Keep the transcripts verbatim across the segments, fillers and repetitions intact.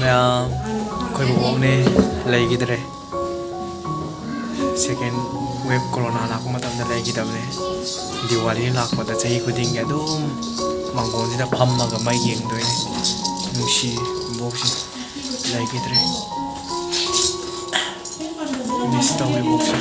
ꯃꯌꯥꯝ, ꯑꯩꯈꯣꯏ ꯕꯣꯕꯣꯛꯅꯦ, ꯂꯩꯈꯤꯗ꯭ꯔꯦ꯫ Second wave corona ꯂꯥꯛꯄ ꯃꯇꯝꯗ ꯂꯩꯈꯤꯗꯕꯅꯦ꯫ ꯗꯤꯋꯥꯂꯤ ꯂꯥꯛꯄꯗ ꯆꯍꯤ ꯈꯨꯗꯤꯡꯒꯤ ꯑꯗꯨꯝ ꯃꯥꯡꯒꯣꯜꯁꯤꯗ ꯐꯝꯃꯒ ꯃꯩ ꯌꯦꯡꯗꯣꯏꯅꯦ꯫ ꯅꯨꯡꯁꯤ ꯕꯣꯕꯣꯛꯁꯦ, ꯂꯩꯈꯤꯗ꯭ꯔꯦ꯫ Miss ꯇꯧꯋꯦ ꯕꯣꯕꯣꯛꯁꯦ꯫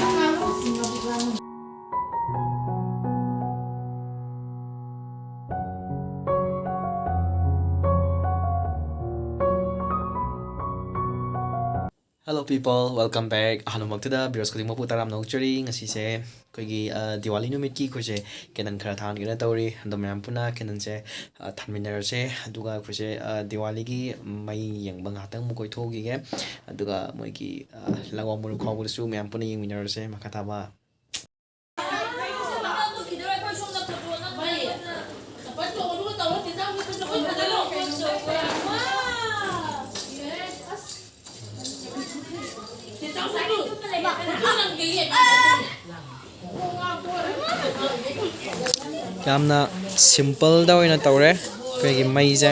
Hello people, welcome back. ꯑꯍꯥꯟꯕꯃꯛꯇꯗ viewers ꯈꯨꯗꯤꯡꯃꯛꯄꯨ ꯇꯔꯥꯝꯅ ꯑꯣꯛꯆꯔꯤ꯫ ꯉꯁꯤꯁꯦ ꯑꯩꯈꯣꯏꯒꯤ, ꯑ, ꯗꯤꯋꯥꯂꯤ ꯅꯨꯃꯤꯠꯀꯤ ꯑꯩꯈꯣꯏꯁꯦ candle ꯈꯔ ꯊꯥꯟꯒꯦꯅ ꯇꯧꯔꯤ꯫ ꯑꯗꯣ ꯃꯌꯥꯝ ꯄꯨꯟꯅ candleꯁꯦ, ꯑ, ꯊꯥꯟꯃꯤꯟꯅꯔꯁꯦ꯫ ꯑꯗꯨꯒ ꯑꯩꯈꯣꯏꯁꯦ, ꯑ, ꯗꯤꯋꯥꯂꯤꯒꯤ ꯃꯩ ꯌꯦꯡꯕ ꯉꯥꯏꯍꯥꯛꯇꯪ ꯑꯃꯨꯛ ꯀꯣꯏꯊꯣꯛꯈꯤꯒꯦ꯫ ꯑꯗꯨꯒ ꯃꯣꯏꯒꯤ, ꯑ, ꯂꯪꯋꯥꯡ ꯃꯔꯨ ꯈꯥꯎꯕꯗꯁꯨ ꯃꯌꯥꯝ ꯄꯨꯟꯅ ꯌꯦꯡꯃꯤꯟꯅꯔꯁꯦ꯫ ꯃꯈꯥ ꯇꯥꯕ꯫ ꯌꯥꯝꯅ simpleꯗ ꯑꯣꯏꯅ ꯇꯧꯔꯦ ꯑꯩꯈꯣꯏꯒꯤ ꯃꯩꯁꯦ꯫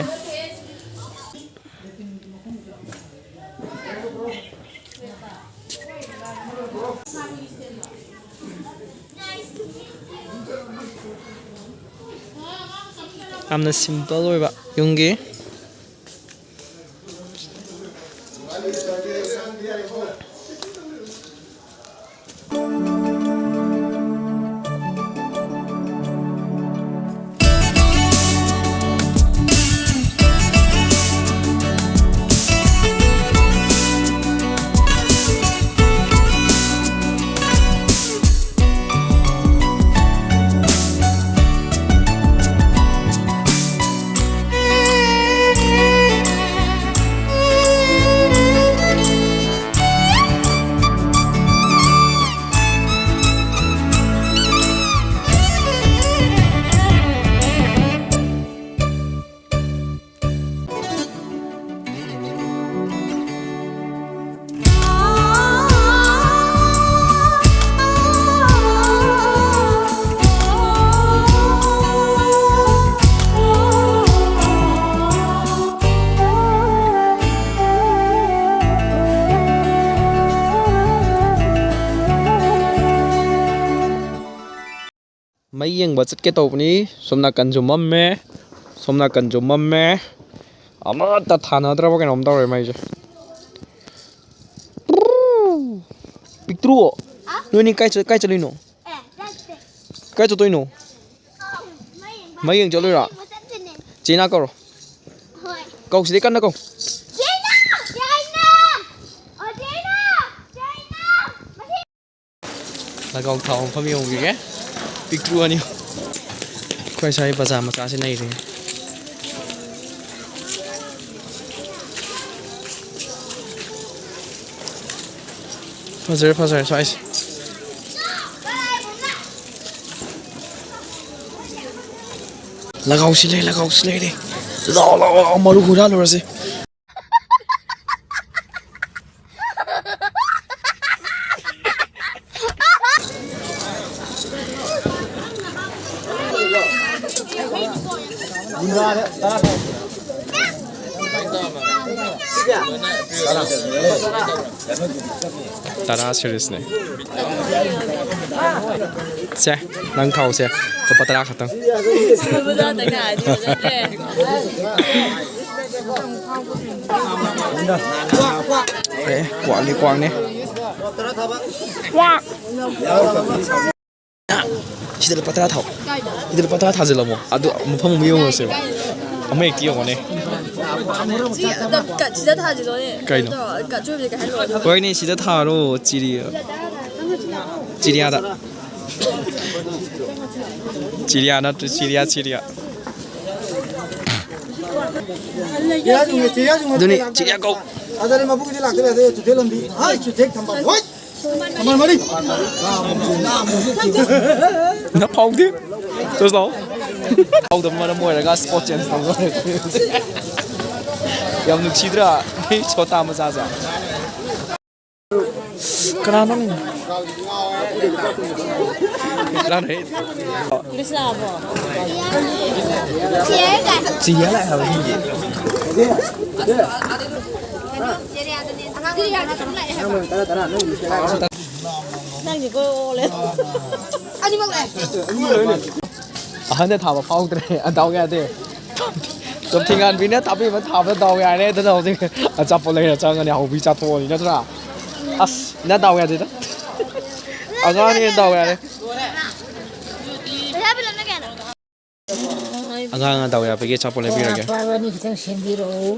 ꯌꯥꯝꯅ simple ꯑꯣꯏꯕ ꯌꯨꯝꯒꯤ꯫ ꯃꯩ ꯌꯦꯡꯕ ꯆꯠꯀꯦ ꯇꯧꯕꯅꯤ꯫ ꯁꯣꯝ ꯅꯥꯀꯟꯁꯨ ꯃꯝꯃꯦ, ꯁꯣꯝ ꯅꯥꯀꯟꯁꯨ ꯃꯝꯃꯦ꯫ ꯑꯃꯠꯇ ꯊꯥꯅꯗ꯭ꯔꯕ ꯀꯩꯅꯣꯝ ꯇꯧꯔꯦ ꯃꯩꯁꯦ꯫ ꯄꯤꯛꯇ꯭ꯔꯨ, ꯅꯣꯏꯅꯤ ꯀꯥꯏ ꯆꯠ-, ꯀꯥꯏ ꯆꯠꯂꯨꯏꯅꯣ? ꯀꯥꯏ ꯆꯠꯇꯣꯏꯅꯣ? ꯃꯩ ꯌꯦꯡ ꯆꯠꯂꯨꯏꯔꯣ? ꯆꯦꯅꯥ ꯀꯧꯔꯣ꯫ ꯀꯧ, ꯁꯤꯗꯩ ꯀꯟꯅ ꯀꯧ꯫ ꯂꯒꯥꯎ ꯊꯥꯎ ꯃꯐꯝ ꯌꯧꯈꯤꯒꯦ꯫ ꯄꯤꯛꯇ꯭ꯔꯨ ꯑꯅꯤ꯫ ꯑꯩꯈꯣꯏ ꯁ꯭ꯋꯥꯏ ꯕꯖꯥꯔ ꯃꯆꯥꯁꯤ ꯅꯩꯔꯦ꯫ ꯐꯖꯔꯦ, ꯐꯖꯔꯦ ꯁ꯭ꯋꯥꯏꯁꯦ꯫ ꯂꯒꯥꯎꯁꯤ ꯂꯩ, ꯂꯒꯥꯎꯁꯤ ꯂꯩꯔꯦ꯫ ꯂꯥꯎ, ꯂꯥꯎ, ꯂꯥꯎ, ꯃꯔꯨ ꯍꯨꯔꯥꯜꯂꯨꯔꯁꯤ꯫ ꯇꯔꯥ ꯁꯦꯔꯤꯁꯅꯦ꯫ ꯁꯦ, ꯅꯪ ꯊꯥꯎꯁꯦ꯫ ꯂꯨꯄꯥ ꯇꯔꯥ ꯈꯛꯇꯪ꯫ ꯑꯦ, ꯀ꯭ꯋꯥꯛꯅꯤ, ꯀ꯭ꯋꯥꯛꯅꯤ꯫ ꯁꯤꯗ ꯂꯨꯄꯥ ꯇꯔꯥ ꯊꯥꯎ꯫ ꯁꯤꯗ ꯂꯨꯄꯥ ꯇꯔꯥ ꯊꯥꯖꯤꯜꯂꯝꯃꯣ꯫ ꯑꯗꯨ ꯃꯐꯝ ꯑꯃ ꯌꯦꯡꯉꯨꯔꯁꯦꯕ꯫ ꯑꯃ ꯍꯦꯛꯇ ꯌꯦꯡꯉꯣꯅꯦ꯫ ꯁꯤ, ꯑꯗꯨꯝ ꯀꯠ-, ꯁꯤꯗ ꯊꯥꯖꯤꯜꯂꯣꯅꯦ꯫ ꯀꯩꯅꯣ? ꯀꯩꯅꯣ ꯇꯧꯔꯣ, ꯀꯠ ꯆꯣꯏꯕꯗꯤ ꯀꯩ ꯍꯥꯏꯅꯣ? ꯍꯣꯏꯅꯦ, ꯁꯤꯗ ꯊꯥꯔꯣ, ꯆꯤꯔꯤꯌꯥ꯫ ꯆꯤꯔꯤꯌꯥꯗ꯫ ꯆꯤꯔꯤꯌꯥ ꯅꯠꯇ꯭ꯔꯦ, ꯆꯤꯔꯤꯌꯥ, ꯆꯤꯔꯤꯌꯥ꯫ ꯆꯤꯔꯤꯌꯥꯁꯤꯡꯁꯦ, ꯆꯤꯔꯤꯌꯥꯁꯤꯡꯁꯦ ꯑꯗꯨꯅꯤ, ꯆꯤꯔꯤꯌꯥ ꯀꯧ꯫ ꯑꯗꯨꯅꯦ ꯃꯕꯨꯛꯁꯤꯗꯤ ꯂꯥꯛꯇꯕ ꯌꯥꯗꯦ, ꯆꯨꯊꯦꯛ ꯂꯝꯕꯤ꯫ ꯍꯥꯏ, ꯆꯨꯊꯦꯛ ꯊꯝꯕꯥꯜ꯫ ꯍꯣꯏ! ꯊꯝꯕꯥꯜ ꯃꯔꯤ꯫ ꯅ ꯐꯥꯎꯗꯦ꯫ ꯆꯠꯂꯣ ꯂꯥꯛꯑꯣ꯫ ꯐꯥꯎꯗꯕ ꯃꯔꯝ ꯑꯣꯏꯔꯒ spot change ꯇꯧꯗꯣꯔꯦ꯫ ꯌꯥꯝ ꯅꯨꯡꯁꯤꯗ꯭ꯔꯥ? ꯑꯩ ꯁꯣꯇꯥ ꯃꯆꯥꯁꯦ꯫ ꯀꯅꯥꯅꯣ? ꯀꯅꯥꯅꯣ? ꯆꯤꯌꯔ ꯂꯥꯛꯑꯦ ꯍꯥꯏꯕ ꯃꯤꯒꯤ꯫ ꯅꯪꯗꯤ ꯀꯣꯏ ꯑꯣꯜꯂꯦ꯫ ꯑꯅꯤꯃꯛ ꯂꯥꯛꯑꯦ꯫ ꯑꯍꯟꯅ ꯊꯥꯕ ꯐꯥꯎꯗ꯭ꯔꯦ꯫ ꯑꯗꯥꯎ ꯌꯥꯗꯦ꯫ ꯇꯣꯝꯊꯤꯉꯥꯟꯕꯤꯅ ꯊꯥꯕꯤꯕ ꯊꯥꯕꯗ ꯗꯥꯎ ꯌꯥꯔꯦ꯫ ꯑꯗꯨꯅ ꯍꯧꯖꯤꯛ ꯑꯆꯥꯄꯣꯠ ꯂꯩꯔ ꯆꯪꯉꯅꯤ꯫ ꯍꯧꯕꯤ ꯆꯥꯊꯣꯛꯑꯅꯤ ꯅꯠꯇ꯭ꯔꯥ? ꯑꯁ ꯅ ꯗꯥꯎ ꯌꯥꯗꯦꯗ꯫ ꯑꯉꯥꯡꯅ ꯍꯦꯟꯅ ꯗꯥꯎ ꯌꯥꯔꯦ꯫ ꯄꯩꯁꯥ ꯄꯤꯔꯝꯅ ꯀꯌꯥꯅꯣ? ꯑꯉꯥꯡꯅ ꯗꯥꯎ ꯌꯥꯕꯒꯤ ꯑꯆꯥꯄꯣꯠ ꯂꯩꯕꯤꯔꯒꯦ꯫ ꯑꯄꯥꯕ ꯑꯅꯤ ꯈꯤꯇꯪ ꯁꯦꯝꯕꯤꯔꯛꯎ꯫